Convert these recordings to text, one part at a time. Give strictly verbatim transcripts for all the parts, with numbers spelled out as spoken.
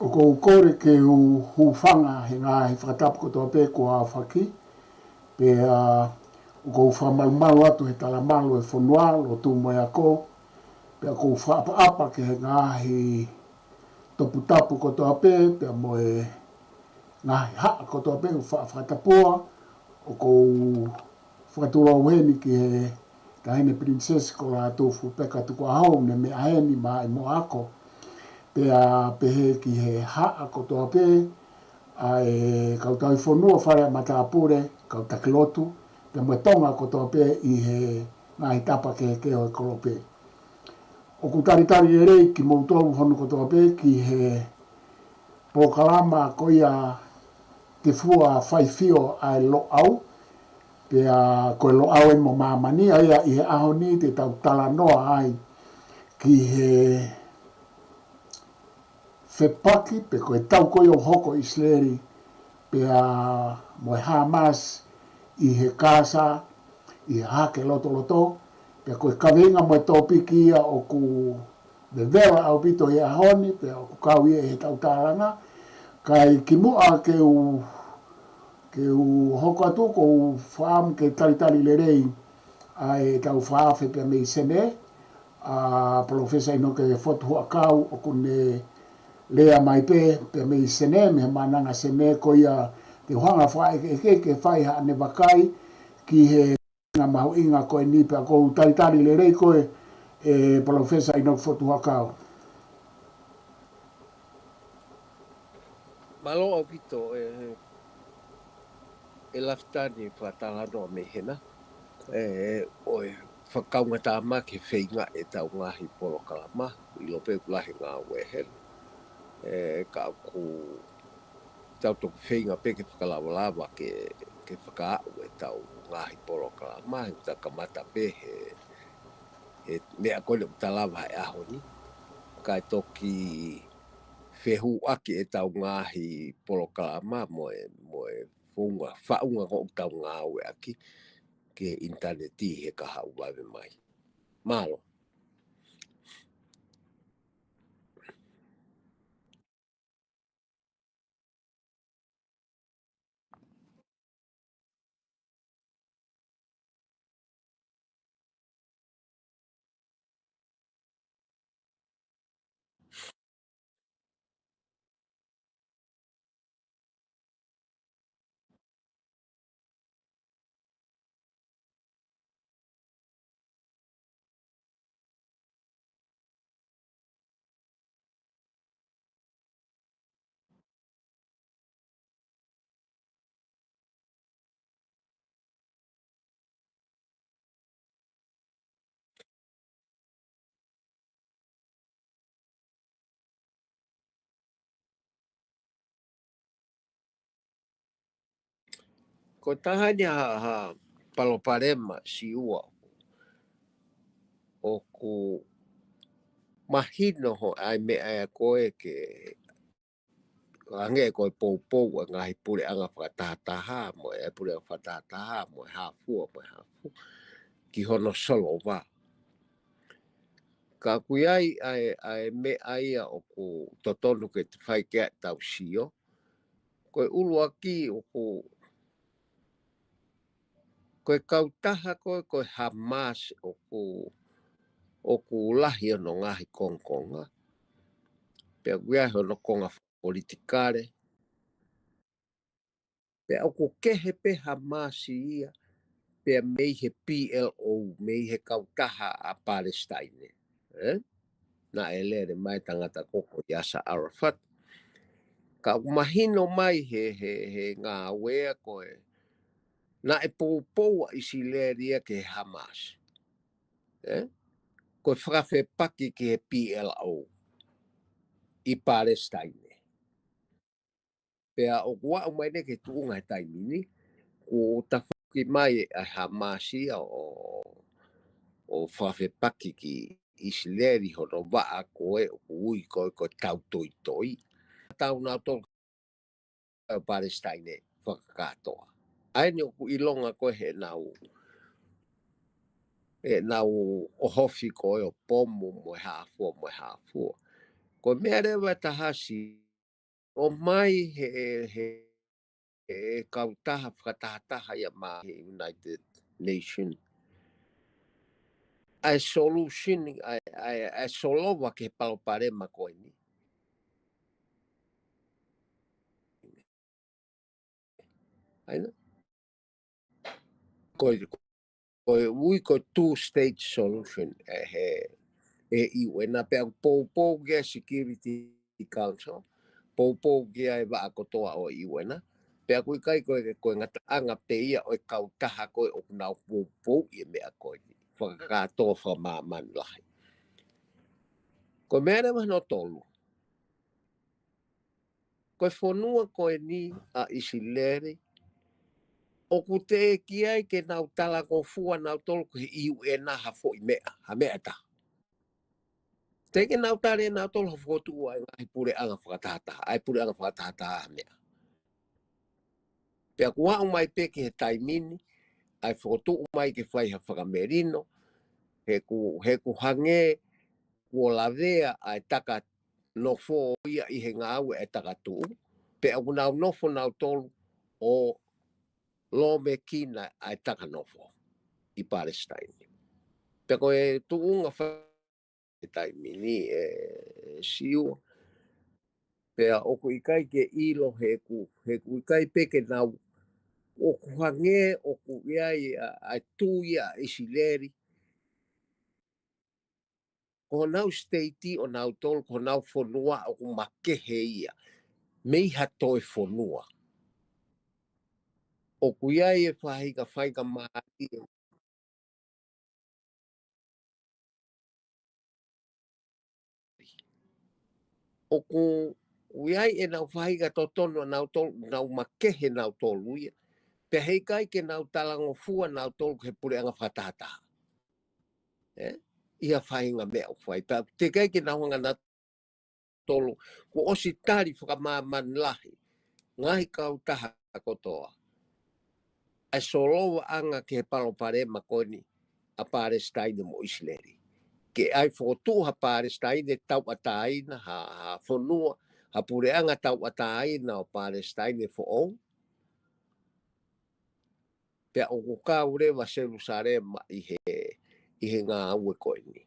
ʻOku ou kole ke u hūfanga he ngaahi fakatapu kotoa pē kuo aofaki, pea ʻoku ou fakamalumalu atu he talamalu ʻo e fonua, lotu mo e ako, pea ʻoku ou fakaʻapaʻapa ki he ngaahi toputapu kotoa pē, pea mo e ngaahi haʻa kotoa pē ʻoku fa-, fakatapua, ʻoku ou fakatulou heni ki he Taʻahine Pilinisesi ko Lātūfuipeka Tukuʻaho, ʻoku ne meʻa heni maʻa e mo ako. Pea pehē ki he haʻa kotoa pē, ʻa e kau tauhi fonua, fale ʻa matāpule, kau taki lotu, pea mo e Tonga kotoa pē ʻi he ngaahi tapa kehekehe ʻo e kolope. ʻOku talitali lelei kimoutolu hono kotoa pē ki he polokalama ko ia Te Fua Faifio ʻa e Loʻau, pea ko e Loʻau ē mo māmani, ʻa ia ʻi he ʻaho ni te tau talanoa ai ki he fepaki pe ko e tau ko ia ʻoku hoko ʻi ʻIsileli pea mo e Hamas ʻi he Kasa, ʻi he Hahake Lotoloto, pea ko e kaveinga mo e tōpiki ia ʻoku vevela ʻaupito he ʻaho ni, pea ʻoku kau ia ʻi he tau tālanga. Kae kimuʻa ke u, ke u hoko atu, ʻoku ou fakaʻamu ke talitali lelei ʻa e tau fakaafe pea mei Senē, ʻa Palōfesa ʻInoke Fotu Huʻakau, ʻoku ne lea mai pē, pea mei Senē, mei he Maʻananga Senē, ko ia te u hanga fakaʻekeʻeke ke fai haʻane vakai ki he ngaahi mahuʻinga ko eni, pea ʻoku ou talitali lelei koe, ʻe Palōfesa ʻInoke Fotu Huʻakau. Mālō ʻaupito, ʻe, ʻe Lafitani, fakatalanoa mei hena. ʻE, ʻo e fakakaungātāmaki he feinga ʻetau ngaahi polokalama, ʻilo pē ʻoku lahi e ngāue heni. ʻE, ka ʻoku tau toki feinga pē ke fakalavalava ke, ke fakaaʻu ʻetau ngaahi polokalama, he ʻoku ta kamata pē he, he meʻa ko eni ʻoku ta lava he ʻaho ni. Kae toki fehuʻaki ʻetau ngaahi polokalama mo e, mo e founga, faʻunga ko ʻoku tau ngāueʻaki ki he ʻinitaneti he kahaʻu vave mai. Mālō. Ko e taha eni ha, ha palopalema Siua ʻoku mahino hoʻo ʻai meʻa ia ko ē ke hangē ko e poupou ʻa e ngaahi puleʻanga fakatahataha mo e puleʻanga fakatahataha mo e hā fua mo e hā fua ki hono solova. Ka ʻoku ʻi ai ʻa e, ʻa e meʻa ia ʻoku totonu ke te fai ki ai ʻetau sio. Ko e ʻuluaki ʻoku, ko e kautaha ko ē, ko e Hamas ʻoku, ʻoku lahi hono ngaahi kongokonga. Pea ʻoku ʻi ai hono konga politikale. Pea ʻoku kehe pē Hamas ia, pea mei he P L O, mei he kautaha ʻa Palesitaine. ʻE? Naʻe lele mai tangata ko ē ko Yasser Arafat. Ka ʻoku mahino mai he, he, he ngāue ko ē, naʻe poupou ʻa ʻIsileli ia ki he Hamas. ʻE? Ko e fakafepaki ki he P L O ʻi Palesitaine. Pea ʻoku aʻu mai eni ki he tuʻunga he taimi ni, kuo tafoki mai ʻa e Hamas ia ʻo, ʻo fakafepaki ki ʻIsileli hono vaʻa ko ē ʻoku ui ko ē ko e Tautoitoi. Tau nau tolu ʻa Palesitaine fakakātoa. ʻA eni ʻoku ʻilonga ko ē heʻenau, heʻenau ʻohofi ko ē ʻo pomu mo e hā fua mo e hā fua. Ko e meʻa leva ʻe taha Siua ʻomai he, he, he kautaha fakatahataha ia maʻa he United Nations ʻa e solution, ʻa e, ʻa e, ʻa e solova ki he palopalema ko eni. ʻAi na. Ko e, ko e ui ko e two state solution ʻe he, ʻe he U N, pea ʻoku poupou ki ai Security Council, poupou ki ai e vaʻa kotoa ʻo e U N, pea ʻoku ʻikai ko e, ko e ngataʻanga pē ia ʻo e kautaha ko ē ʻoku nau poupou ʻi he meʻa ko eni. Fakakātoa fakamāmani lahi. Ko e meʻa leva hono tolu. Ko e fonua ko eni ʻa ʻIsileli, ʻoku teʻeki ai ke nau talangofua nautolu ki he U N ha foʻi meʻa, ha meʻa ʻe taha. Teʻeki ke nau tali ʻe nautolu ha fokotuʻu ʻa e ngaahi puleʻanga fakatahataha, ʻa e puleʻanga fakatahataha ha meʻa. Pea ʻoku aʻu mai pē ki he taimi ni, ʻa e fokotuʻu mai ke fai ha fakamelino, he ʻoku, he ʻoku hangē kuo lavea ʻa e taka nofo ia ʻi he ngāue ʻa e takatuʻu, pea ʻoku nau nofo nautolu ʻo lōmekina ʻa e taka nofo ʻi Palesitaine. Pea ko e tuʻunga fai he taimi ni ʻe Siua. Pea ʻoku ʻikai ke ʻilo he ʻoku, he ʻoku ʻikai pē ke nau, ʻoku hangē ʻoku ʻi ai ʻa, ʻa e tui ʻa ʻIsileli. Ko honau state ʻo nautolu, ko honau fonua ʻoku makehe ia mei ha toe fonua. ʻOku ʻi ai e faʻahinga faingamālie ʻoku ʻi ai ʻenau faʻahinga totonu ʻanautolu, nau makehe nautolu ia. Pea heʻikai ke nau talangofua nautolu ki he puleʻanga fakatahataha. ʻE? ʻI ha faʻahinga meʻa ʻoku fai. Pea teʻeki ai ke nau hanga nautolu, kuo ʻosi tali fakamāmani lahi ngaahi kautaha kotoa ʻa e solovaʻanga ki he palopalema ko eni ʻa Palesitaine mo ʻIsileli. Ke ʻai fokotuʻu ha Palesitaine tauʻatāina, ha, ha fonua, ha puleʻanga tauʻatāina ʻo Palesitaine foʻou. Pea ʻoku kau leva Selusalema ʻi he, ʻi he ngāue ko eni.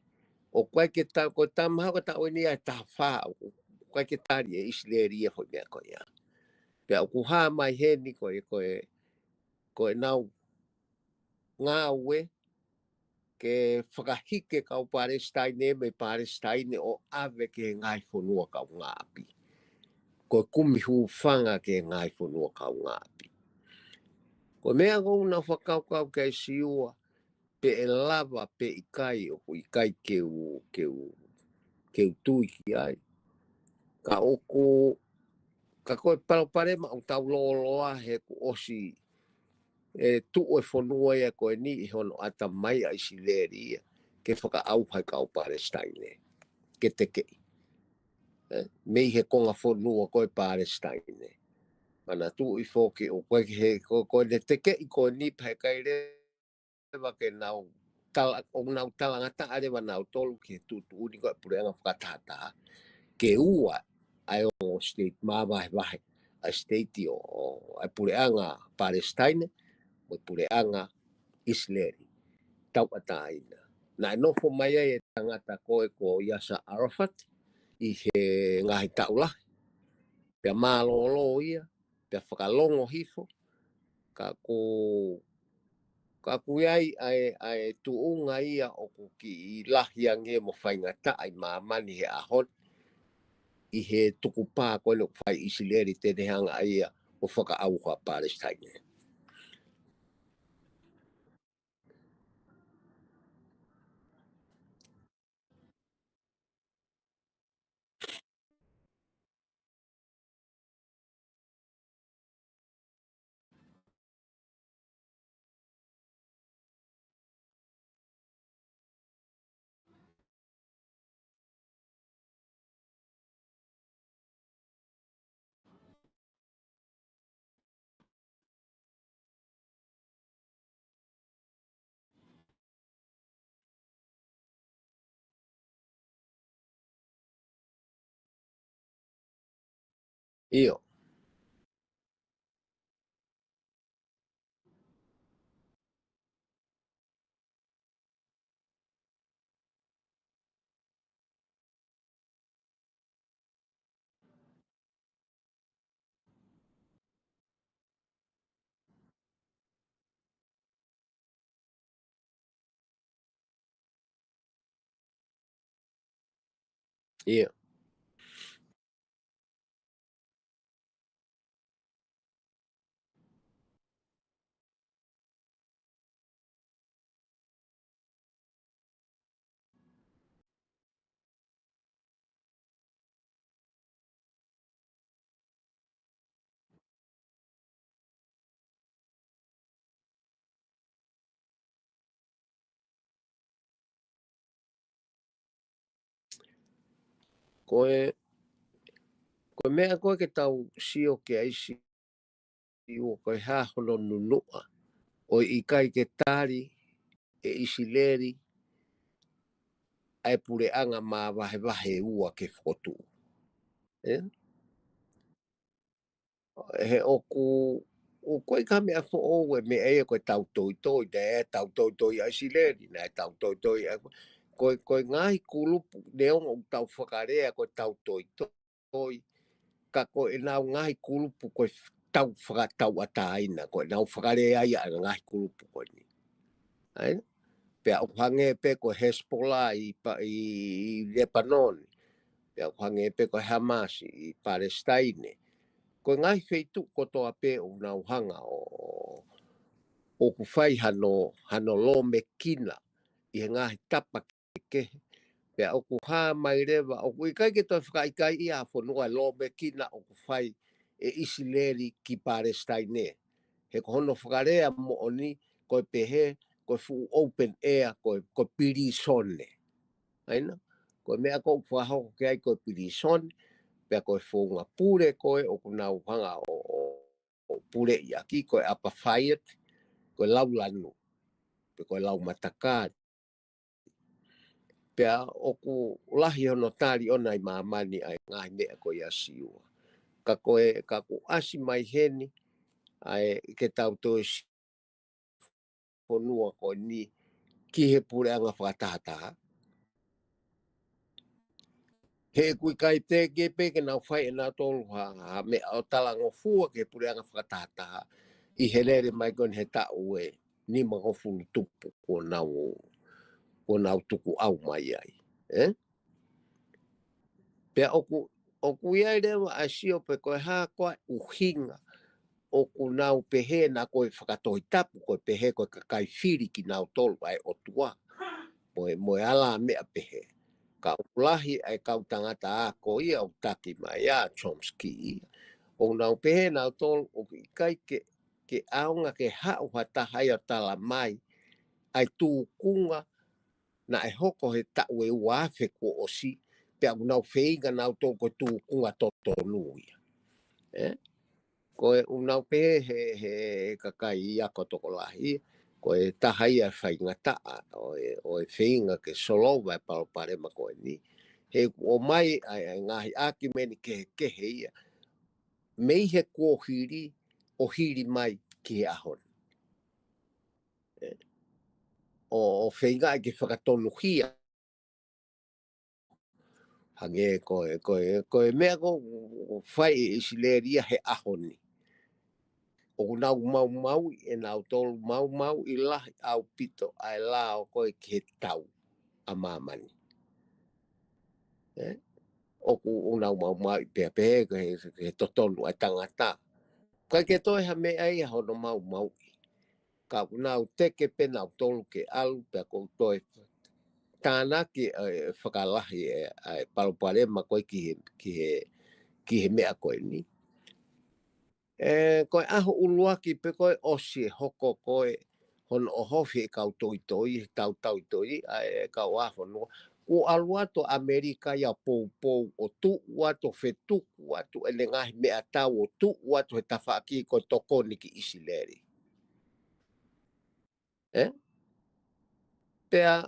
ʻOku ʻikai ke ta-, ko e tamaha ko e taʻu eni ʻa e taha fā, ʻoku ʻikai ke tali ʻe ʻIsileli ia foʻi meʻa ko ia. Pea ʻoku hā mai heni ko e, ko e, ko ʻenau ngāue ke fakahiki e kau Palesitaine mei Palesitaine ʻo ʻave ki he ngaahi fonua kaungāʻapi. Ko e kumi hūfanga ki he ngaahi fonua kaungāʻapi. Ko e meʻa ʻoku ou nau fakakaukau ki ai Siua, pe ʻe lava pe ʻikai, ʻoku ʻikai ke u, ke u, ke u tui ki ai. Ka ʻoku, ka ko e palopalema ʻoku tau lōloa he kuo ʻosi ʻe tuʻu e fonua ia ko eni ʻi hono ʻatamai ʻa ʻIsileli ia ke fakaʻauha e kau Palesitaine ke tekeʻi. ʻE, mei he konga fonua ko e Palesitaine. Manatuʻi foki ʻoku ʻikai ke he, ko, ko ʻene tekeʻi ko eni pea heʻikai leva ke nau tala, ʻoku nau talangataʻa leva nautolu ki he tuʻutuʻuni ko e puleʻanga fakatahataha. Ke ua ʻa e ongo state, māvahevahe ʻa e state ʻo, ʻo ʻa e puleʻanga Palesitaine mo e puleʻanga ʻIsileli tauʻatāina. Naʻe nofo mai ai e tangata ko ē ko Yasser Arafat ʻi he ngaahi taʻu lahi. Pea mālōlō ia, pea fakalongo hifo, ka ʻoku, ka ʻoku ʻi ai ʻa e, ʻa e tuʻunga ia ʻoku kiʻi lahi ange mo faingataʻa ʻi māmani he ʻaho ni, ʻi he tukupā ko eni ʻoku fai ʻe ʻIsileli te ne hanga ʻe ia ʻo fakaʻauha Palesitaine. ʻIo. ʻIo. Ko e, ko e meʻa ko ē ke tau sio ki ai, Siua, ko e hā hono nunuʻa ʻo e ʻikai ke tali ʻe ʻIsileli ʻa e puleʻanga māvahevahe ʻe ua ke fokotuʻu. ʻE? He ʻoku, ʻoku ʻikai ko ha meʻa foʻou e meʻa ia ko e tautoitoi, naʻe tautoitoi ʻa ʻIsileli, naʻe tautoitoi ʻa, ko e, ko e ngaahi kulupu, neongo ʻoku tau fakalea ko e tautoitoi, ka ko ʻenau ngaahi kulupu ko e tau fakatauʻatāina, ko ʻenau fakalea ia ʻa e ngaahi kulupu ko eni. ʻAi? Pea ʻoku hangē pē ko e Hezbollah ʻi Pa-, ʻi, ʻi Lepanoni. Pea ʻoku hangē pē ko e Hamas ʻi Palesitaine. Ko e ngaahi feituʻu kotoa pē ʻoku nau hanga ʻo, ʻoku fai hano, hano lōmekina ʻi he ngaahi tapa kehekehe. Pea ʻoku hā mai leva, ʻoku ʻikai ke toe fakaʻikaiʻi ʻa e fonua e lōmekina ʻoku fai ʻe ʻIsileli ki Palesitaine. He ko hono fakalea moʻoni, ko e pehē, ko e fuʻu open air, ko e, ko e pilīsone. ʻAi na? Ko e meʻa ko ē ʻoku fakahoko ki ai ko e pilīsone, pea ko e founga pule ko ē ʻoku nau hanga ʻo, ʻo, ʻo puleʻi ʻaki, ko e apartheid, ko e laulanu, pe ko e laumatakali. Pea ʻoku lahi hono tali ʻona ʻi māmani ʻa e ngaahi meʻa ko ia, Siua. Ka ko e, ka ʻoku ʻasi mai heni, ʻa e ke tau toe si-, fonua ko eni ki he puleʻanga fakatahataha. He ʻoku ʻikai te ke pē ke nau fai ʻe nautolu ha, ha meʻa ʻo talangofua ki he puleʻanga fakatahataha ʻi he lele mai ko eni he taʻu ʻe nimangofulu tupu kuo nau, kuo nau tukuʻau mai ai. ʻE? Pea ʻoku, ʻoku ʻi ai leva ʻa e sio pe ko e hā ko ā e ʻuhinga ʻoku nau pehē naʻa ko e fakatohitapu ko e pehē ko e kakai fili kinautolu ʻa e ʻOtua. Mo e, mo e ala meʻa pehē. Ka ʻoku lahi ʻa e kau tangata ako ia ʻoku taki mai ʻa Chomsky ia. ʻOku nau pehē nautolu ʻoku ʻikai ke, ke ʻaonga ke haʻu ha taha ia ʻo tala mai ʻa e tūkunga naʻe hoko he taʻu ʻe ua afe kuo ʻosi, pea ʻoku nau feinga nautolu ko e tūkunga totonu ia. ʻE? Ko e ʻoku nau pehē he, he kakai ia ko tokolahi, ko e taha ia e faingataʻa ʻo e, ʻo e feinga ke solova e palopalema ko eni. He ʻoku ʻomai ʻa e, ʻa e ngaahi ʻakimeni kehekehe ia mei he kuohili ʻo hili mai ki he ʻaho ni. ʻE, ʻo, ʻo feingaʻi ke fakatonuhia. Hangē ko e, ko e, ko e meʻa ko ē ʻoku fai ʻe ʻIsileli ia he ʻaho ni. ʻOku nau maumauʻi ʻe nautolu, maumauʻi lahi ʻaupito ʻa e lao ko ē ki he tau ʻa māmani. ʻE? ʻOku, ʻoku nau maumauʻi pea pehē ko e, ko e totonu ʻa e tangata. ʻIkai ke toe ha meʻa ia hono maumauʻi. Ka ʻoku nau teke pē nautolu ke ʻalu pea ʻoku toe tānaki ʻa e fakalahi ʻa e, ʻa e palopalema ko ē ki he, ki he, ki he meʻa ko eni. ʻE, ko e ʻaho ʻuluaki pē ko ē ʻosi e hoko ko ē hono ʻohofi e kau toitoi, he tautau toitoi, ʻa e kau ʻa e fonua. Kuo ʻalu atu ʻa ʻAmelika ia ʻo poupou, ʻo tuʻu atu, ʻo fetuku atu ʻene ngaahi meʻatau, ʻo tuʻu atu he tafaʻaki ko e tokoni ki ʻIsileli. ʻE? Pea,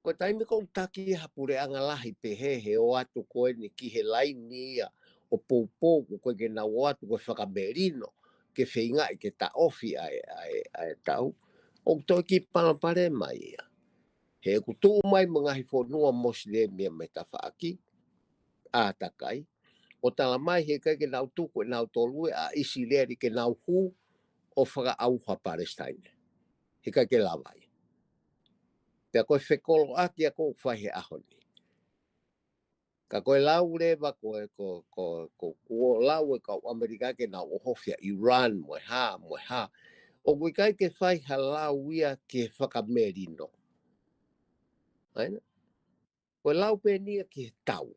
ko e taimi ko ē ʻoku taki ha puleʻanga lahi pehē he ō atu ko eni ki he laini ia ʻo poupou, ʻoku ʻikai ke nau ō atu ko e fakamelino ke feingaʻi ke taʻofi ʻa e, ʻa e, ʻa e tau, ʻoku toe kiʻi palopalema ia. He ʻoku tuʻu mai mo e ngaahi fonua Mosilemi ia mei he tafaʻaki ʻātakai, ʻo tala mai heʻikai ke nau tuku ʻe nautolu ʻa ʻIsileli ke nau hū ʻo fakaʻauha Palesitaine. Heʻikai ke lava ia. Pea ko e fekoloʻaki ia ʻoku fai he ʻaho ni. Ka ko e lau leva ko e, ko, ko, ko, kuo lau ʻe kau ʻAmelika ke nau ʻohofi ʻa Iran mo e hā, mo e hā. ʻOku ʻikai ke fai ha lau ia ke fakamelino. ʻAina? Ko e lau pē eni ia ki he tau.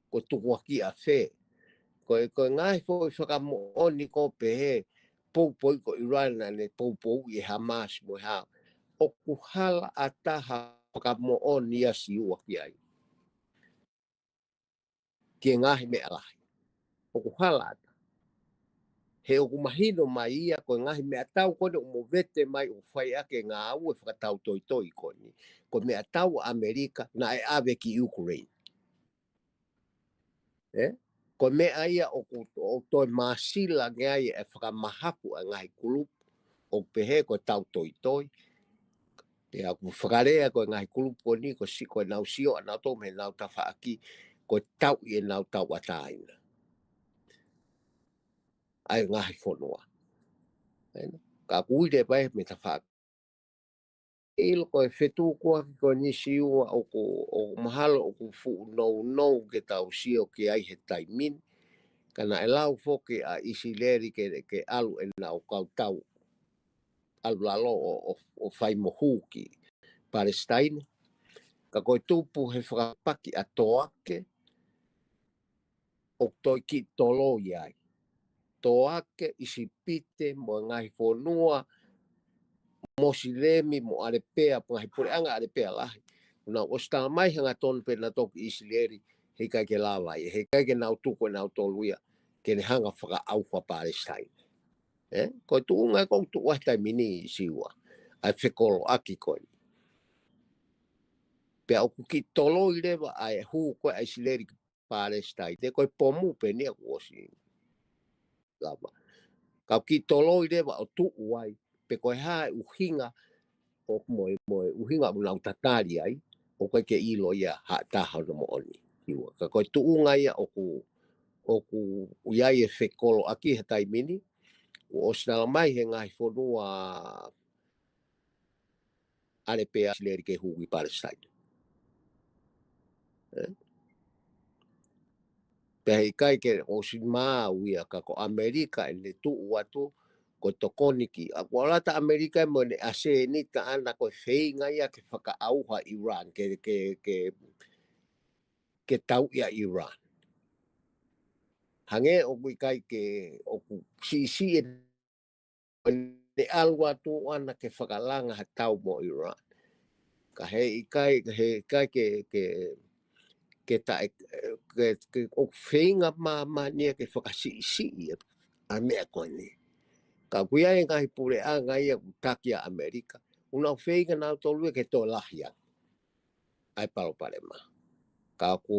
Ko e tukuakiʻi ʻafē. Ko e, ko e ngaahi foʻi fakamoʻoni ko ē pehē, poupou ko Iran ʻa ne poupou ʻi he Hamas mo e hā. ʻOku hala ʻatā ha fakamoʻoni ia Siua ki ai. Ki he ngaahi meʻa lahi. ʻOku hala ʻatā. He ʻoku mahino mai ia ko e ngaahi meʻatau ko eni ʻoku movete mai ʻoku fai ʻaki e ngāue fakatau toitoi ko eni. Ko e meʻatau ʻa ʻAmelika naʻe ʻave ki Ukraine. ʻE? Ko e meʻa ia ʻoku, ʻoku toe māsila ange ai e fakamahafu ʻa e ngaahi kulupu ʻoku pehē ko e tau toitoi. Pea ʻoku fakalea ko e ngaahi kulupu ko eni ko si-, ko ʻenau sio ʻanautolu mei heʻenau tafaʻaki ko e tauʻi ʻenau tauʻatāina ʻa e ngaahi fonua. ʻAina? Ka ʻoku ʻi ai pē mei he tafaʻaki. ʻIlo ko e fetukuaki ko eni Siua ʻoku, ʻoku mahalo ʻoku fuʻu nounou ke tau sio ki ai he taimi ni. Ka naʻe lau foki ʻa ʻIsileli ke, ke ʻalu ʻenau kau tau ʻalu lalo ʻo, ʻo, ʻo fai mo hū ki Palesitaine. Ka ko e tupu he fakapaki ʻa Toake, ʻoku toe kiʻi toloi ai. Toake, ʻIsipite, mo e ngaahi fonua Mosilemi, mo ʻAlepea, ngaahi puleʻanga ʻAlepea lahi. Nau ʻosi tala mai hangatonu pē nautolu ki ʻIsileli, heʻikai ke lava ia, heʻikai ke nau tuku ʻe nautolu ia ke ne hanga fakaʻauha Palesitaine. ʻE? Ko e tuʻunga ē ʻoku tuʻu ai he taimi ni Siua, ʻa e fekoloʻaki ko eni. Pea ʻoku kiʻi toloi leva ʻa e hū ko ē ʻa ʻIsileli ki Palesitaine, ko e pomu pē eni ia kuo ʻosi lava. Ka ʻoku kiʻi toloi leva ʻo tuʻu ai, pe ko e hā e ʻuhinga ʻo mo e, mo e ʻuhinga ʻoku nau tatali ai, ʻoku ʻikai ke ʻilo ia ha taha hono moʻoni. Siua. Ka ko e tuʻunga ia ʻoku, ʻoku ʻi ai e fekoloʻaki he taimi ni, kuo ʻosi tala mai he ngaahi fonua ʻAlepea ʻa ʻIsileli ke hū ki Palesitaine. ʻE? Pea heʻikai ke ʻosi maau ia ka ko ʻAmelika ʻene tuʻu atu, ko e tokoni ki. ʻA kuo lata ʻAmelika mo ʻene ʻasenita ʻana ko e feinga ia ke fakaʻauha Iran, ke, ke, ke, ke tauʻi ʻa Iran. Hangē ʻoku ʻikai ke, ʻoku siʻisiʻi ʻene ʻalu atu ʻana ke fakalanga ha tau mo Iran. Ka heʻikai, heʻikai ke, ke, ke taʻe, ke, ke ʻoku feinga māmani ia ke fakasiʻisiʻi ʻa e meʻa ko eni. Ka ʻoku ʻi ai e ngaahi puleʻanga ia ʻoku taki ʻa ʻAmelika, ʻoku nau feinga nautolu ia ke toe lahi ange ʻa e palopalema. Ka ʻoku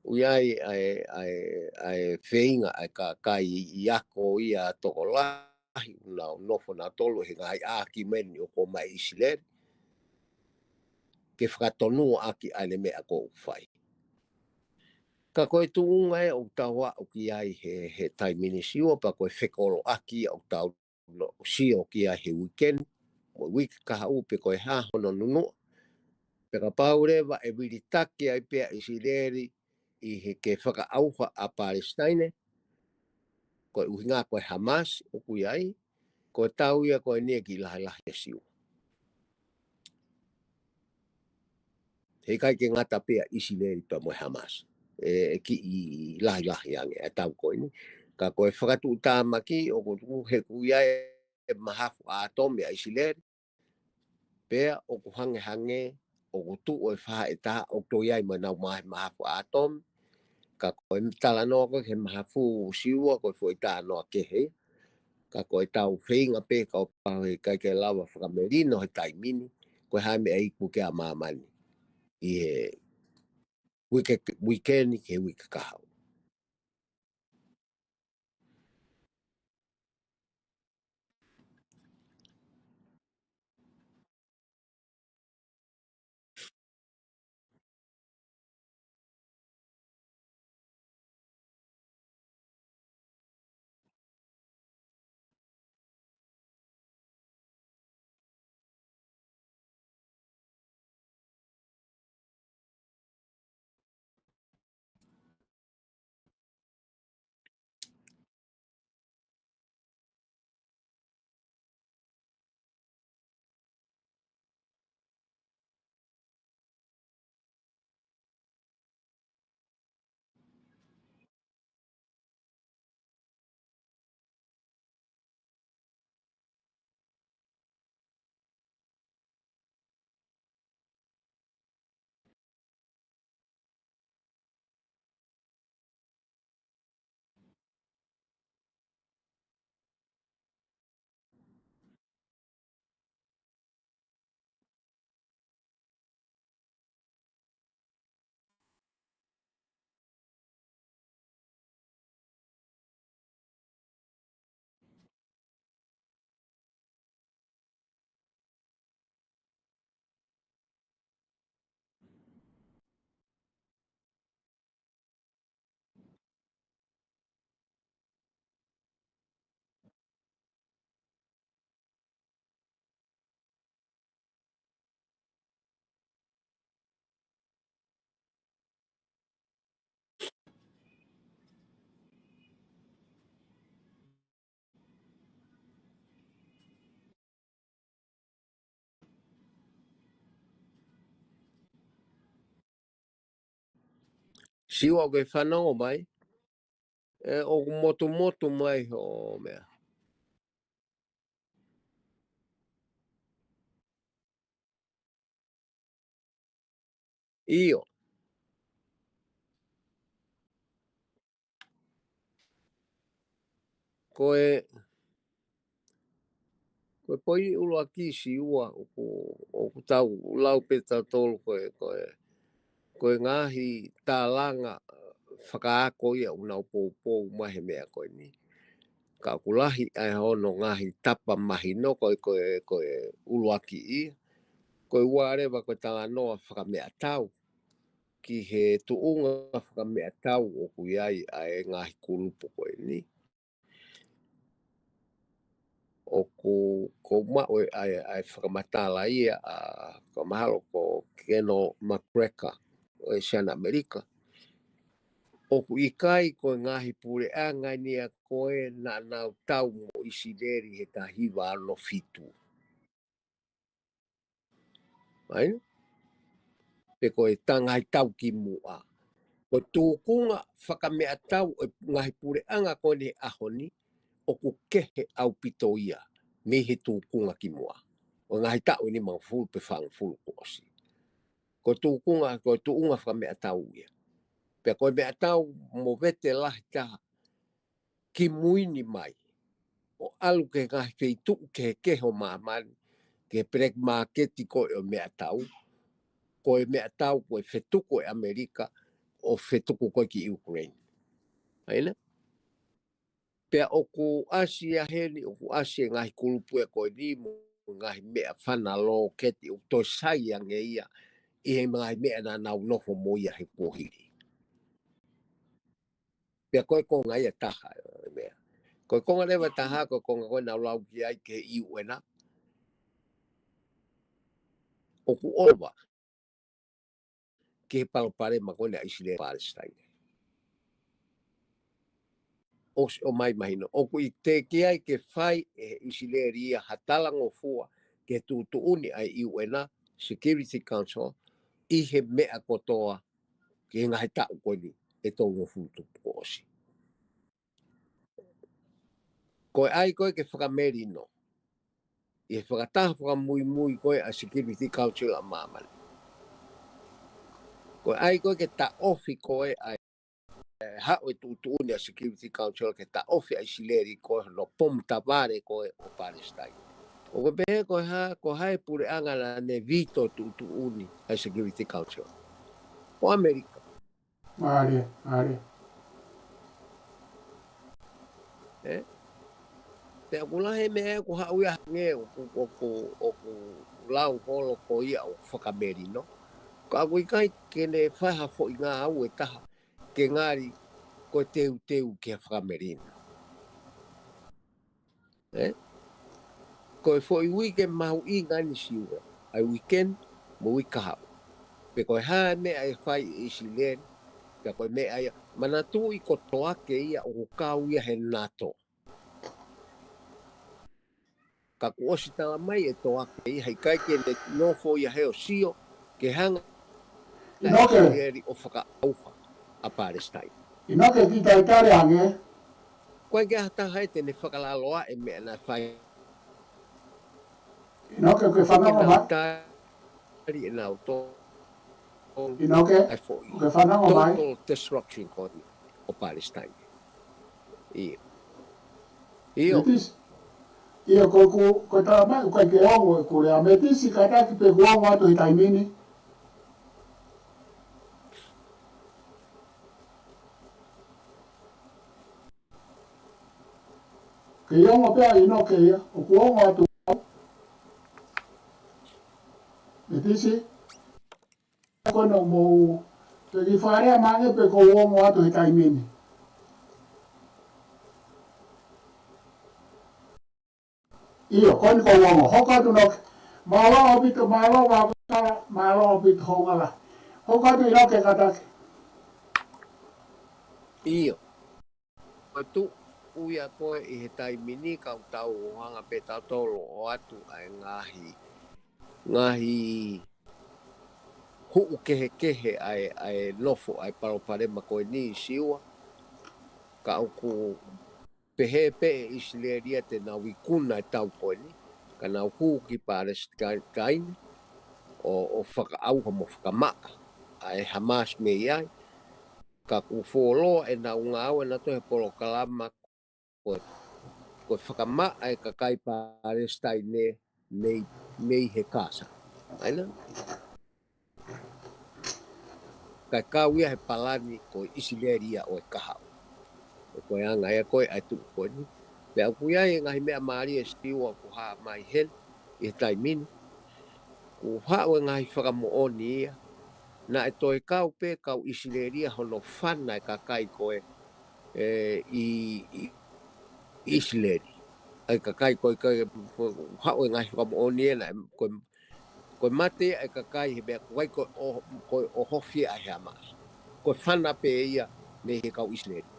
ʻi ai ʻa e, ʻa e, ʻa e feinga ʻa e kakai ʻi ako ia tokolahi ʻoku nau nofo nautolu he ngaahi ʻākiumeni ʻoku ʻomai ʻe ʻIsileli ke fakatonuʻaki ʻa ʻene meʻa ʻoku fai. Ka ko e tuʻunga ē ʻoku tau aʻu ki ai he, he taimi ni Siua, pea ko e fekoloʻaki ʻoku tau no sio ki ai he uike ni, mo e uike kahaʻu pe ko e hā hono nunuʻa. Pea kapau leva ʻe vilitaki ai pē ʻa ʻIsileli ʻi he ke fakaʻauha ʻa Palesitaine, ko e ʻuhinga ko e Hamas ʻoku ʻi ai, ko e tau ia ko eni ʻe kiʻi lahilahi ʻa Siua. Heʻikai ke ngata pē ʻa ʻIsileli pea mo e Hamas. ʻE, ʻe kiʻi lahilahi ange ʻa e tau ko eni. Ka ko e fakatuʻutāmaki ʻoku tuʻu he ʻoku ʻi ai e mahafu ʻātomi ʻa ʻIsileli. Pea ʻoku hangehangē, ʻoku tuʻu e faʻahitaha, ʻoku toe ʻi ai mo ʻenau mahafu ʻātomi. Ka ko e talanoa ko ē he mahafu Siua ko e foʻi talanoa kehe. Ka ko e tau feinga pē ka ʻo pau heʻikai ke lava fakamelino he taimi ni, ko e hā e meʻa iku ki ai ʻa māmani ʻi he uike, uike ni ki he uike kahaʻu. Siua ʻoku ke fanongo mai. ʻE, ʻoku motumotu mai hoʻo meʻa. ʻIo. Ko e, ko e poini ʻuluaki Siua ʻoku, ʻoku tau lau pē tautolu ko e, ko e, ko e ngaahi tālanga fakaako ia ʻoku nau poupou mai he meʻa ko eni. Ka ʻoku lahi ʻa e hono ngaahi tapa mahino ko e, ko e, ko e ʻuluaki ia. Ko e ua leva ko e talanoa fakameʻatau ki he tuʻunga fakameʻatau ʻoku ʻi ai ʻa e ngaahi kulupu ko eni. ʻOku, ʻoku ou maʻu ʻa e, ʻa e fakamatala ia ʻa, ka mahalo ko Keno McGregor ʻo e Siana ʻAmelika. ʻOku ʻikai ko e ngaahi puleʻanga ni ia ko ē naʻa nau tau mo ʻIsileli he taha hiva ono fitu. Right? Pe ko e ngaahi tau kimuʻa. Ko e tuʻunga fakameʻatau ʻo e ngaahi puleʻanga ko eni he ʻaho ni, ʻoku kehe ʻaupito ia mei he tuʻunga kimuʻa. ʻO e ngaahi taʻu ʻe nimangofulu pe fāngofulu kuo ʻosi. Ko e tuʻunga, ko e tuʻunga fakameʻatau ia. Pea ko e meʻatau movete lahi taha kimui ni mai. ʻO ʻalu ki he ngaahi feituʻu kehekehe ʻo māmani, ki he black market ko ē ʻo e meʻatau, ko e meʻatau ko e fetuku ʻe ʻAmelika, ʻo fetuku ko ē ki Ukraine. ʻAi ena? Pea ʻoku ʻasi ia heni, ʻoku ʻasi e ngaahi kulupu ē ko eni mo e ngaahi meʻa fana lōketi ʻoku toe sai ange ia, ʻi he ngaahi meʻa naʻa nau nofo mo ia he kuohili. Pea ko e konga ia ʻe taha, ē, meʻa. Ko e konga leva ʻe taha, ko e konga ko ē naʻa ku lau ki ai ki he U N ʻa. ʻOku ʻova ki he palopalema ko eni ʻa ʻIsileli Palestine. ʻOsi ʻomai mahino. ʻOku ʻikai ke fai ʻe ʻIsileli ia ha talangofua ki he tuʻutuʻuni ʻa e U N ʻa, Security Council, ʻi he meʻa kotoa ki he ngaahi taʻu ko eni ʻe tolungofulu tupu kuo ʻosi. Ko e ʻai ko ē ke fakamelino ʻi he fakataha fakamuimui ko ē ʻa e Security Council ʻa māmani. Ko e ʻai ko ē ke taʻofi ko ē ʻa e haʻu e tuʻutuʻuni ʻa e Security Council ke taʻofi ʻa ʻIsileli ko ē hono pomu tavale ko ē ʻo Palestine. ʻOku pehē ko e hā, ko hai puleʻanga naʻa ne veto tuʻutuʻuni ʻa e Security Council? Ko ʻAmelika. Mālie, mālie. Ē? Pea ʻoku lahi e meʻa ʻoku haʻu ia hangē ʻoku, ʻoku, ʻoku lau holo ko ia ʻoku fakamelino. Ka ʻoku ʻikai ke ne fai ha foʻi ngāue ʻe taha ke ngali ko e teuteu ki he fakamelino. Ē? Ko e foʻi uike mahuʻinga eni Siua, ʻa e weekend mo e uike kahaʻu. Pe ko e hā e meʻa ʻe fai ʻe ʻIsileli, pea ko e meʻa ia, manatuʻi ko Toake ia ʻoku kau ia he NATO. Ka kuo ʻosi tala mai ʻe Toake ia, heʻikai ke ne nofo ia he ʻo sio, ke hanga ʻInoke. ʻIsileli ʻo fakaʻauha ʻa Palestine. ʻInoke ki talitali ange. Ko e ke ha taha ʻe te ne fakalaloa e meʻa naʻe fai. ʻInoke ke fanongo mai. Tali ʻe nautolu. ʻInoke, ʻai foʻi. Ke fanongo mai. Total destruction ko eni ʻo Palestine. ʻIo. ʻIo. Metisi. ʻIo, ko, ko, ko e tala mai, ʻoku ʻikai ke ongo e kulea. Metisi kātaki pe kuo ongo atu he taimi ni. Ke ʻi ongo pē ʻa ʻInoke ia, ʻoku ongo atu. Metisi. Ko ena mou, pe ki fale a mange pe kuo ongo atu he taimi ni. ʻIo, ko eni kuo ongo. Hoko atu ʻInoke. Mālō ʻaupito, mālō Vakatala, mālō ʻaupito hoʻo ngala. Hoko atu ʻInoke kātaki. ʻIo. Ko e tuʻu ia ko ē ʻi he taimi ni ka ʻoku tau hanga pē tautolu ʻo ʻoatu ʻa e ngaahi, ngaahi huʻu kehekehe ʻa e, ʻa e nofo ʻa e palopalema ko eni Siua. Ka ʻoku pehē pē ʻe ʻIsileli ia te nau ikuna e tau ko eni, ka nau hū ki Palesitaine ʻo, ʻo fakaʻauha mo fakamaʻa ʻa e Hamas mei ai. Ka ʻoku fuoloa ʻenau ngāue ʻanautolu he polokalama ko, ko e fakamaʻa e kakai Palesitaine mei, mei he Kasa. ʻAi na? Kae kau ia he palani ko ʻIsileli ia ʻo e kahaʻu. Ko e anga ia ko ē ʻa e tuʻu ko eni. Pea ʻoku ʻi ai e ngaahi meʻa mālie Siua ʻoku hā mai heni ʻi he taimi ni. ʻOku haʻu e ngaahi fakamoʻoni ia. Naʻe toe kau pē kau ʻIsileli ia hono fana e kakai ko ē ʻe, ʻi, ʻi, ʻIsileli. ʻA e kakai ko ē, ko e, ko e, haʻu e ngaahi fakamoʻoni ʻena, ko e, ko e mate ʻa e kakai he meʻa ko ē ko ē ʻo, ko e ʻohofi ʻa e Hamas. Ko e fana pē ia mei he kau ʻIsileli.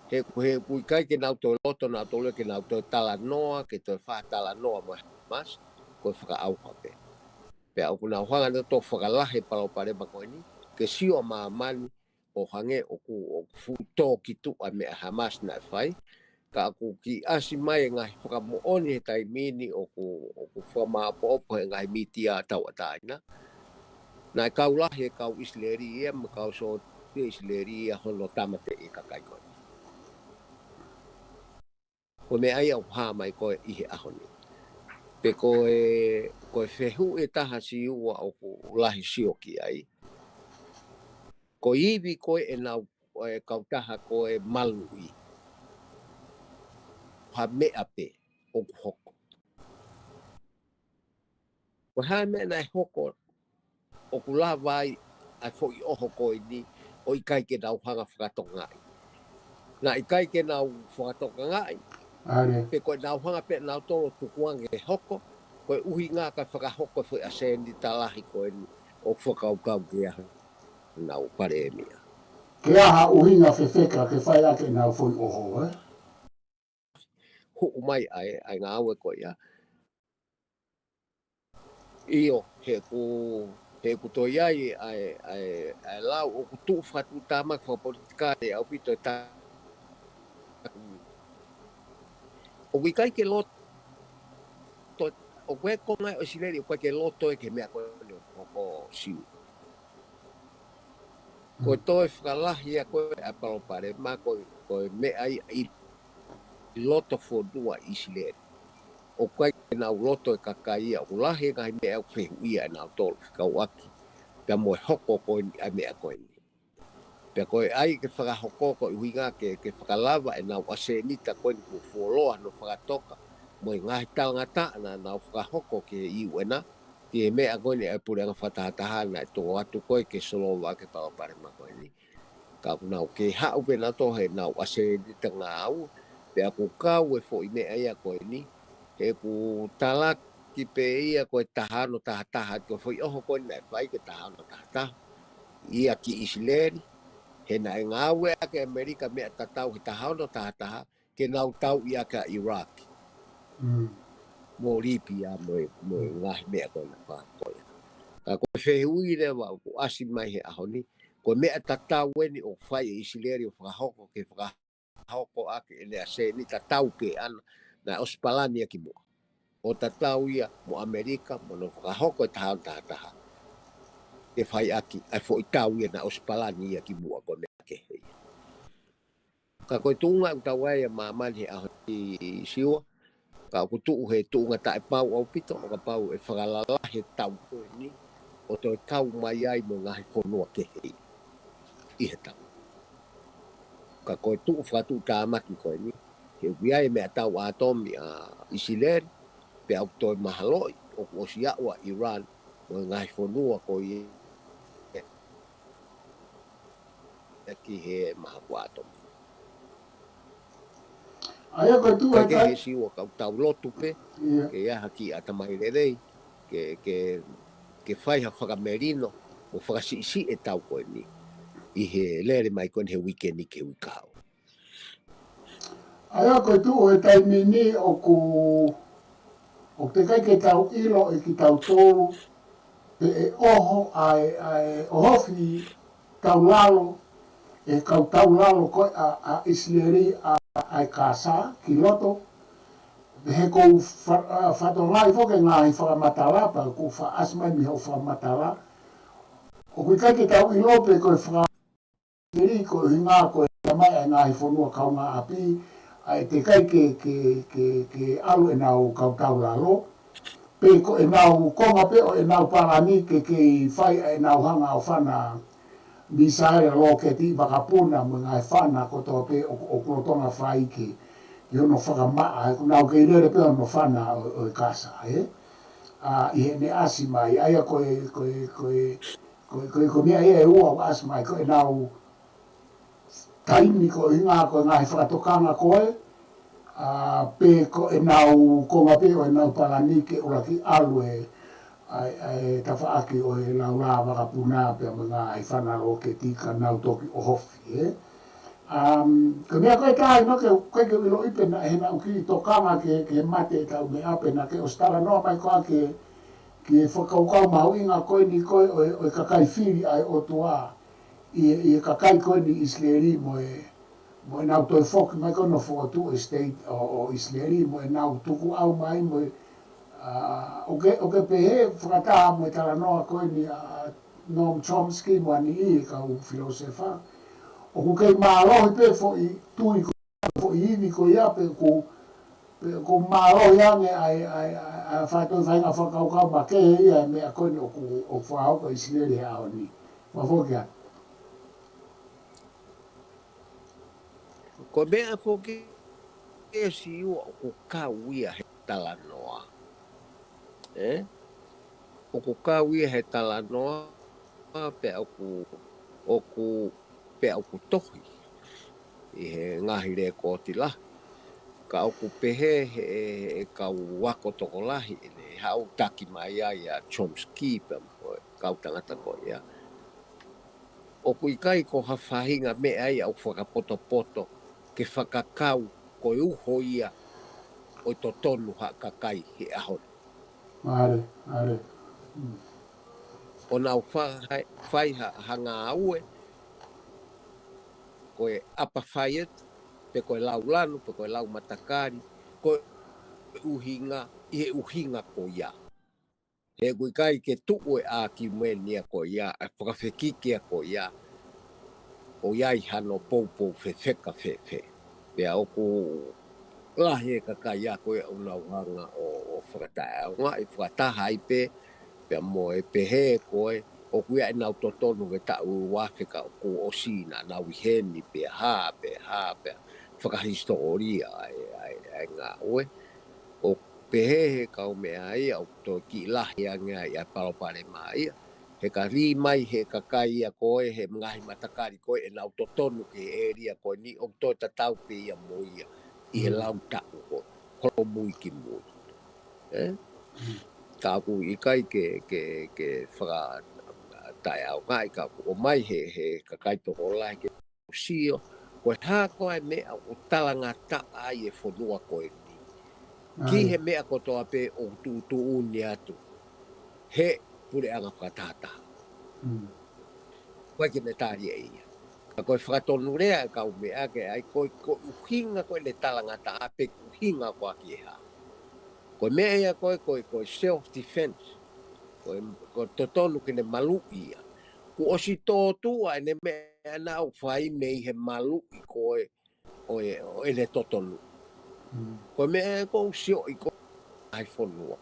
He, he ʻoku ʻikai ke nau toe loto, nau toe ke nau toe talanoa, ke toe fakatalanoa mo e Hamas, ko e fakaʻauha pē. Pea ʻoku nau hanga ʻo toe fakalahi e palopalema ko eni, ke sio ʻa māmani, ʻo hangē ʻoku, ʻoku fuʻu tō ki tuʻa meʻa Hamas naʻe fai. Ka ʻoku kiʻi ʻasi mai e ngaahi fakamoʻoni he taimi ni ʻoku, ʻoku fakamāʻopoʻopo he ngaahi mītia tauʻatāina. Naʻe kau lahi e kau ʻIsileli ia, mo e kau sōtia ʻIsileli ia hono tāmateʻi e kakai ko ē. Ko e meʻa ia ʻoku hā mai ko ē ʻi he ʻaho ni. Pe ko e, ko e fehuʻi ʻe taha Siua ʻoku lahi sio ki ai. Ko e ivi ko ē ʻenau, ʻo e kautaha ko ē maluʻi. Ha meʻa pē ʻoku hoko. Ko e hā e meʻa naʻe hoko ʻoku lava ai ʻa e foʻi ʻoho ko eni ʻo ʻikai ke nau hanga fakatokangaʻi. Naʻe ʻikai ke nau fakatokangaʻi. ʻAle. Pe ko e nau hanga pē nautolu ʻo tukuange ke hoko, ko e ʻuhinga kae fakahoko e foʻi ʻasenita lahi ko eni ʻoku fakakaukau ke ʻaha nau palēmia. Ke ʻaha ʻuhinga fefeka ke fai ʻaki ʻenau foʻi ʻoho, ē? Huʻu mai ʻa e, ʻa e ngāue ko ia. ʻIo, he ʻoku, he ʻoku toe ʻi ai ʻa e, ʻa e, ʻa e lau ʻoku tuʻu fakatuʻutāmaki fakapolitikale ʻaupito ʻe ta-, ʻoku ʻikai ke loto, ʻoku ʻi ai e konga ʻo ʻIsileli, ʻoku ʻikai ke loto ia ki he meʻa ko eni ʻoku hoko Siua. Ko e toe fakalahi ia ko ē ʻa e palopalema ko e, ko e meʻa ia ʻi loto fonua ʻIsileli. ʻOku ʻikai ke nau loto e kakai ia, ʻoku lahi e ngaahi meʻa ʻoku fehuʻia ʻe nautolu fekauʻaki pea mo e hoko ko eni ʻa e meʻa ko eni. Pea ko e ʻai ke fakahoko ko e ʻuhinga ke, ke fakalava ʻenau ʻasenita ko eni kuo fuoloa hono fakatoka mo e ngaahi talangataʻa naʻa nau fakahoko ki he U N, ki he meʻa ko eni ʻa e puleʻanga fakatahataha naʻe tō atu ko ē ke solova ʻaki e palopalema ko eni. Ka ʻoku nau kei haʻu pē nautolu heʻenau ʻasenita ngāue, pea ʻoku kau e foʻi meʻa ia ko eni, he ʻoku talaki pē ia ko e taha ono taha taha, ko e foʻi ʻoho ko eni naʻe fai ko e taha ono taha taha ia ki ʻIsileli, he naʻe ngāueʻaki ʻe ʻAmelika meʻa tatau he taha ono taha taha, ke nau tauʻi ʻaki ʻa ʻIlaki. Mm. Mo Lipia mo e, mo e ngaahi meʻa ko ena fā ko ia. Ka ko e fehuʻi leva ʻoku ʻasi mai he ʻaho ni, ko e meʻa tatau eni ʻoku fai ʻe ʻIsileli ʻo fakahoko ke fakahoko ʻaki ʻene ʻasenita tatau pē ʻana naʻe ʻosi palani ia ki muʻa. ʻO tatau ia mo ʻAmelika, mo hono fakahoko e taha ono taha taha. Ke fai ʻaki, ʻa e foʻi tau ia naʻe ʻosi palani ia ki muʻa ko e meʻa kehe ia. Ka ko e tuʻunga ʻoku tau ʻi ai ʻa māmani he ʻaho ni Siua, ka ʻoku tuʻu he tuʻunga taʻepau ʻaupito, ʻo kapau ʻe fakalalahi e tau ko eni, ʻo toe kau mai ai mo e ngaahi fonua kehe ʻi he tau. Ka ko e tuʻu fakatuʻutāmaki ko eni, he ʻoku ʻi ai e meʻatau ʻātomi ʻa ʻIsileli, pea ʻoku toe mahaloʻi, ʻoku ʻosi aʻu ʻa ʻIlani, mo e ngaahi fonua ko ia, ʻe ki he mahaku ʻātomi. ʻA ia ko e tuʻu ʻa e kai- Siua ka ʻoku tau lotu pē, ia, ke ʻi ai ha kiʻi ʻatamai lelei, ke, ke, ke fai ha fakamelino, mo fakasiʻisiʻi e tau ko eni, ʻi he lele mai ko eni he uike ni ki he uike kahaʻu. ʻA ia ko e tuʻu he taimi ni ʻoku, ʻoku teʻeki ai ke tau ʻilo ʻe kitautolu, ʻe ʻoho ʻa e, ʻa e ʻohofi taulalo, ʻe kau taulalo ko ē ʻa, ʻa ʻIsileli ʻa, ʻa e Kasa ki loto. He ʻoku ou fa-, ʻa, fakatokangaʻi foki e ngaahi fakamatala pea ʻoku ou faʻa ʻasi mai mei hoʻo fakamatala. ʻOku ʻikai ke tau ʻilo pe ko e faka- ʻIsileli ko e ʻuhinga ko e tamai ʻa e ngaahi fonua kaungāʻapi, ʻa e teʻeki ai ke, ke, ke, ke ʻalu ʻenau kau taulalo. Pe ko ʻenau konga pē ʻo ʻenau palani ke kei fai ʻa ʻenau hanga ʻo fana misaele, loketi, vakapuna mo e ngaahi fana kotoa pē ʻoku, ʻoku lolotonga fai ke, ke ono fakamaʻa, ʻoku nau kei lele pē ono fana ʻo, ʻo e Kasa, ē? ʻA, ʻi heʻene ʻasi mai, ʻa ia ko e, ko e, ko e, ko e, ko e, ko e meʻa ia ʻe ua ʻoku ʻasi mai, ko ʻenau taimi ko e ʻuhinga ko e ngaahi fakatokanga ko ē, ʻa, pe ko ʻenau konga pē ʻo ʻenau palani ke ʻuluaki ʻalu e, ʻa e, ʻa e tafaʻaki ʻo e laulā vakapuna pea mo e ngaahi fana loketi ka nau toki ʻohofi, ē. Um, ko e meʻa ko ē taha ʻi he ʻikai ke, ʻikai ke u ʻiloʻi pe naʻe, he naʻá ku kiʻi tokanga ki he, ki he mate ʻetau meʻa pe naʻá ke ʻosi talanoa mai koā ki he, ki he fakakaukau mahuʻinga ko eni ko ē ʻo e, ʻo e kakai fili ʻa e ʻOtua ʻi he, ʻi he kakai ko eni ʻIsileli mo e, mo ʻenau toe foki mai ko ē ʻo fokotuʻu e state ʻo, ʻo ʻIsileli mo ʻenau tukuʻau mai mo e, ʻa, ʻoku ke, ʻoku ke pehē fakataha mo e talanoa ko eni ʻa Noam Chomsky mo ʻene niʻihi e kau filōsefa. ʻOku kei mālohi pē foʻi tui ko, foʻi ivi ko ia pe ʻoku, pe ʻoku mālohi ange ʻa e, ʻa e, ʻa e, ʻa e faʻitoʻi faʻahinga fakakaukau makehe ia e meʻa ko eni ʻoku, ʻoku fakahoko ʻi ʻIsileli he ʻaho ni. Fakafoki atu. Ko e meʻa foki ē Siua ʻoku kau ia he talanoa. Ē? ʻOku kau ia he talanoa pea ʻoku, ʻoku, pea ʻoku tohi ʻi he ngaahi lēkooti lahi. Ka ʻoku pehē he, he kau ako tokolahi ʻene haʻu taki mai ai ʻa Chomsky pea mo e kau tangata ko ia. ʻOku ʻikai ko ha faʻahinga meʻa ia ʻoku fakapotopoto ke fakakau ko e uho ia ʻo e totonu ha kakai he ʻaho ni. ʻAle, ʻale. Mm. ʻO nau fa-, hai-, fai ha, ha ngāue, ko e ʻapa faiet, pe ko e lau lanu, pe ko e lau matakali, ko e ʻuhinga, ʻi he ʻuhinga ko ia. He ʻoku ʻikai ke tuʻu e ʻākiumeni ia ko ia, ʻa e fakafekiki ia ko ia, ʻoku ʻi ai hano poupou fefeka fēfē. Pea ʻoku lahi e kakai ia ko ia ʻoku nau hanga ʻo, ʻo fakataʻeʻaongaʻi fakataha ai pē, pea mo e pehē ko ē, ʻoku ʻi ai ʻenau totonu ke taʻu ua afe ka kuo ʻosi naʻa nau ʻi heni pea hā, pea hā, pea fakahisitōlia ʻa e, ʻa e, ʻa e ngāue. ʻOku pehē he kau meʻa ia, ʻoku toe kiʻi lahi ange ai ʻa e palopalema ia. He ka lī mai he kakai ia ko ē, he ngaahi matakali ko ē, ʻenau totonu ki he ʻēlia ko eni, ʻoku toe tatau pē ia mo ia ʻi he Mm. lau taʻu ko ē, holomui ki mui. Ē? Mm. Ka ʻoku ʻikai ke, ke, ke fakataʻeʻaongaʻi, ka ʻoku ʻomai he, he kakai tokolahi ke sio, ko e hā koā e meʻa ʻoku talangataʻa ai e fonua ko eni. Ki ʻAle. he meʻa kotoa pē ʻoku tuʻutuʻuni atu he puleʻanga fakatahataha. Mm. ʻOku ʻikai ke ne tali ʻe ia. Ka ko e fakatonulea e kau meʻa ke ʻai ko e, ko e ʻuhinga ko ē ʻene talangataʻa pe ʻuhinga ko ē ki he hā. Ko e meʻa ia ko ē, ko e, ko e self defense. Ko e, ko e totonu ke ne maluʻi ia. Kuo ʻosi tōtuʻa ʻene meʻa naʻa ʻoku fai mei he maluʻi ko ē ʻo e, ʻo ʻene totonu. Mm. Ko e meʻa ko ē ʻoku sioʻi ko ē ʻa e fonua.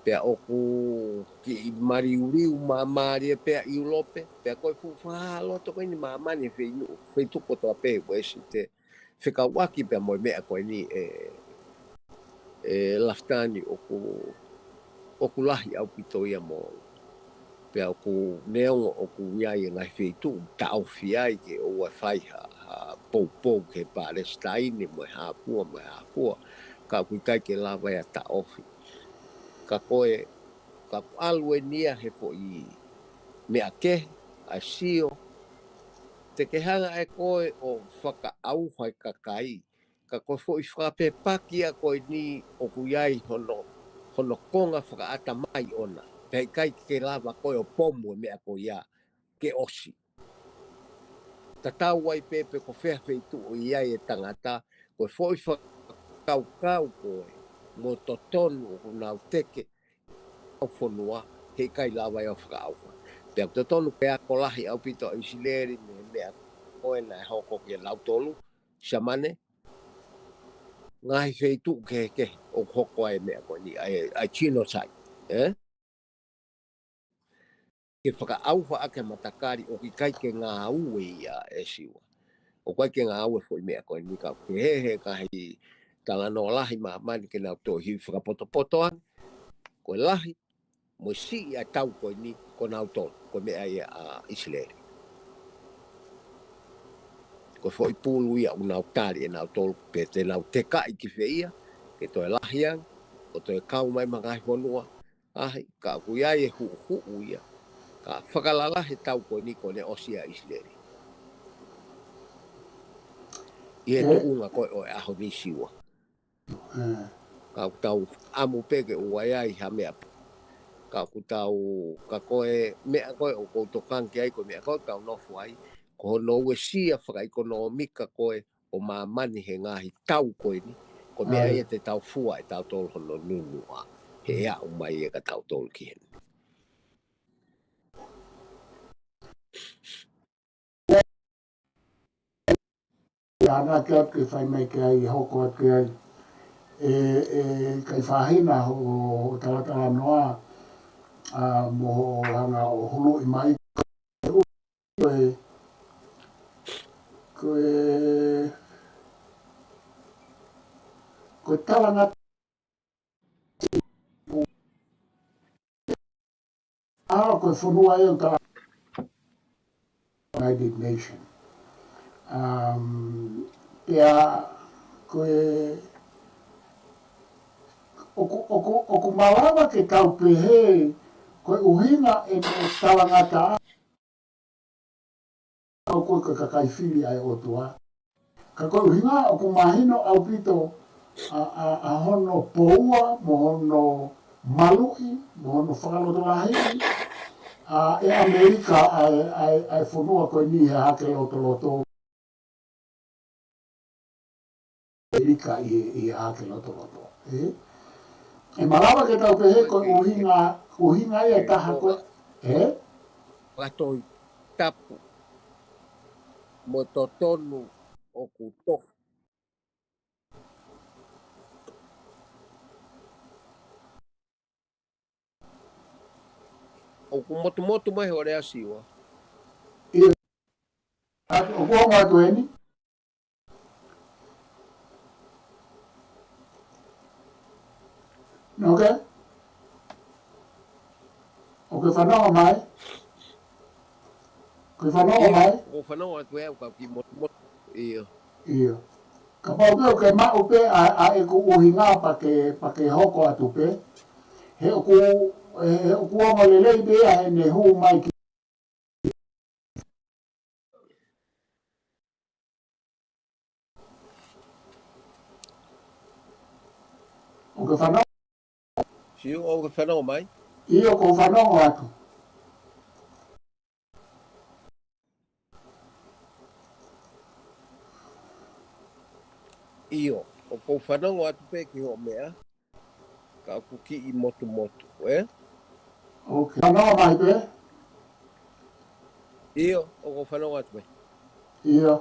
Pea ʻoku kiʻi maliuliu māmālie pea ʻIulope, pea ko e fuʻu fakahā loto ko eni māmani e feinu-, feituʻu kotoa pē he Uēsite fekauʻaki pea mo e meʻa ko eni ē, ē Lafitani ʻoku, ʻoku lahi ʻaupito ia mo. Pea ʻoku neongo ʻoku ʻi ai e ngaahi feituʻu taʻofi ai ke ʻoua fai ha, ha poupou ki he Palesitaine mo e hā fua, mo e hā fua. Ka ʻoku ʻikai ke lava ia taʻofi. Ka ko e, ka ʻoku ʻalu eni ia he foʻi meʻa kehe, ʻa e sio. Te ke hanga ʻe koe ʻo fakaʻauha e kakai, ka ko e foʻi fakapepaki ia ko eni ʻoku ʻi ai hono, hono konga fakaʻatamai ʻona. He ʻikai ke lava ko ē ʻo pomu e meʻa ko ia ke ʻosi. Tatau ai pē pe ko fē feituʻu ʻi ai e tangata, ko e foʻi fakakaukau ko ē mo totonu ʻoku nau teke ʻa e fonua, he ʻikai lava ia ʻo fakaʻauha. Pea ʻoku totonu ke ako lahi ʻaupito ʻa ʻIsileli mei he meʻa ko ē naʻe hoko kia nautolu, Siamane, ngaahi feituʻu kehekehe ʻoku hoko ai e meʻa ko eni, ʻa e, ʻa e genocide, ē? Ke fakaʻauha ʻaki e matakali ʻoku ʻikai ke ngāue ia ʻe Siua. ʻOku ʻikai ke ngāue foʻi meʻa ko eni ka ke he he ngaahi talanoa lahi māmani ke nau tohi fakapotopoto ange. Ko e lahi, mo e siʻi ʻa e tau ko eni ko nautolu, ko e meʻa ia ʻa ʻIsileli. Ko e foʻi pulu ia ʻoku nau tali ʻe nautolu pe te nau tekaʻi ki fē ia, ke toe lahi ange, ʻo toe kau mai mo e ngaahi fonua, ʻahi, ka ʻoku ʻi ai e huʻuhuʻu ia. Ka fakalalahi e tau ko eni ko ʻene ʻosi ʻa ʻIsileli. ʻI he tuʻunga ko ē ʻo e ʻaho ni Siua. Ka ʻoku tau ʻamu pē ke ʻoua ʻe ʻi ai ha meʻa. Ka ʻoku tau, ka ko e meʻa ko ē ʻoku ou tokanga ki ai ko e meʻa ko ē ʻoku tau nofo ai. Ko hono uesia fakaʻekonōmika ko ē ʻo māmani he ngaahi tau ko eni. Ko e meʻa ia te tau fua ʻe tautolu hono nunuʻa. He ʻe aʻu mai ia kia tautolu ki heni. Ia ana ke atu ke fai mai ke ai, hoko atu ke ai. ʻE, ʻe, kai fāhina ho, ho talatalanoa, ʻa, mo hoʻo hanga ʻo huluʻi mai. Ko e, ko e, ko e talangata ʻa ko e fonua ʻe uta United Nation. Um, pea ko e ʻoku, ʻoku, ʻoku malava ke tau pehē ko e ʻuhinga ʻene talangata ʻa ko e kakai fili ʻa e ʻOtua. Ka ko e ʻuhinga ʻoku mahino ʻaupito ʻa, ʻa, ʻa hono poua, mo hono maluʻi, mo hono fakalotolahiʻi ʻa e ʻAmelika ʻa e, ʻa e, ʻa e fonua ko eni he hake lotoloto. ʻAmelika ʻi, ʻi hake lotoloto. ʻE? ʻE malava ke tau pehē ko e ʻuhinga, ʻuhinga ia ʻe taha ko e, ʻe? Fakatoʻi tapu mo totonu ʻoku tofu. ʻOku motumotu mai hoʻo lea Siua. ʻIo. ʻOku ongo atu eni. Nō ke? ʻOku ke fanongo mai? ʻOku ke fanongo mai? ʻIo, ʻoku ou fanongo atu ē, ʻoku ou kiʻi motumotu. ʻIo. ʻIo. Kapau pē ʻoku ke maʻu pē ʻa, ʻa ʻeku ʻuhinga pea ke, pea ke hoko atu pē. He ʻoku, he, he ʻoku ongo lelei pē ʻa ʻene hū mai ki ʻOku ke fanongo? Siu, ʻoku ke fanongo mai? ʻIo, ʻoku ou fanongo atu. ʻIo, ʻoku ou fanongo atu pē ki hoʻo meʻa. Ka ʻoku kiʻi motumotu, ē? ʻOku ke fanongo mai pē? ʻIo, ʻoku ou fanongo atu pē. ʻIo.